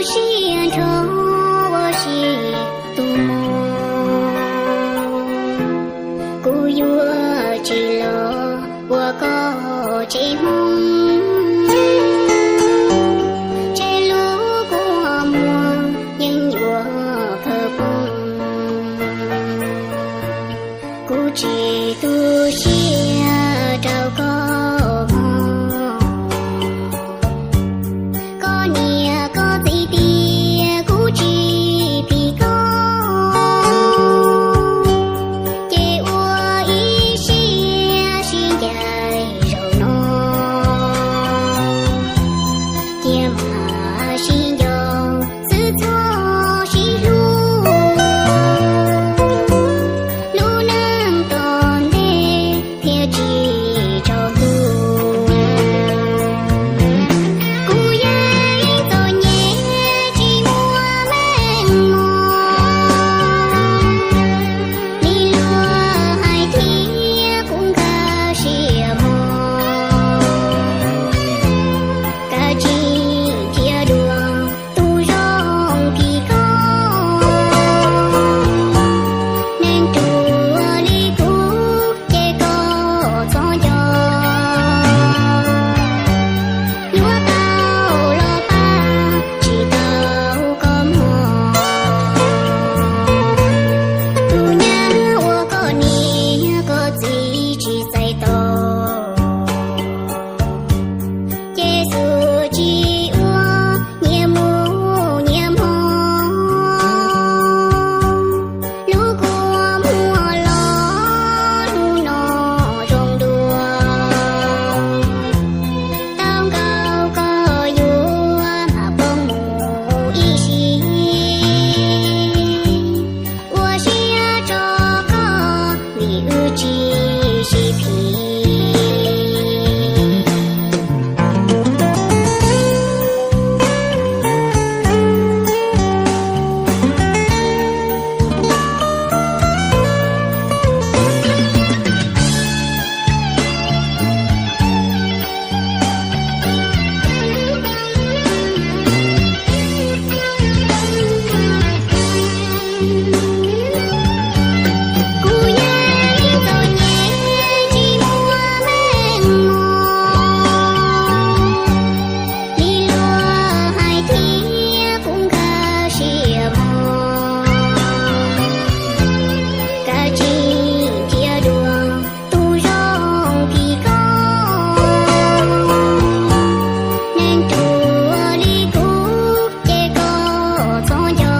Siab nrho ua si tus mog, kuv yuav tsis los ua koj tsev hmoob, tseb lub kua muag yeej yuav kawg poob. Kuv tsis tu siab rau koj mog, koj niam koj txiv tias kuv tsis phim koj, ces ua ib siab sib ncaim zaum no, cia mam sib nco xwb txhob sib hlub, lub neej tom ntej thiaj tsis tsaus ntuj. Kuv yeej txom nyem tsis muaj meej mom, li luag hais thiab kuv nkag siab mog, kav tsij thiab dua tus zoo kis koj, neeg ruam li kuv ces koj txhob nco, yuav tau los pab tsis tau koj mog, tus nyab ua koj niam koj txiv tsis txais tos, ces xub tsis ua nyias mus nyias hmo, lub kua muag los hnub no zoo dua, tau nkaus koj yuav mam poob mus ib sim, ua siab rau koj vim wb tsis sib phim. Kuv yeej txom nyem tsis muaj meej mom, li luag hais thiab kuv nkag siab mog, kav tsij thiab dua tus zoo kis koj, neeg ruam li kuv ces koj txhob nco,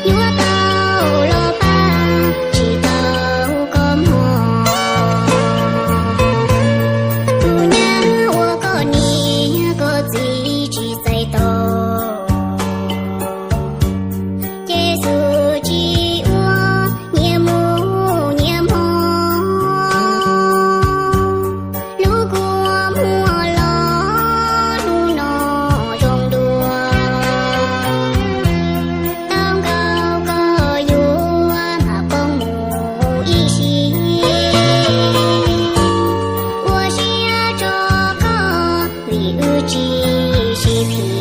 yuav tau los pab tsis tau koj mog, tus nyab ua koj niam koj txiv tsis txais tos, ces xub tsis ua nyias mus nyias hmo, lub kua muag los hnub no zoo dua, tau nkaus koj yuav mam poob mus ib sim, ua siab rau koj vim wb tsis sib phim,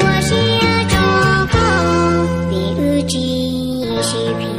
ua siab rau koj vim wb tsis sib phim.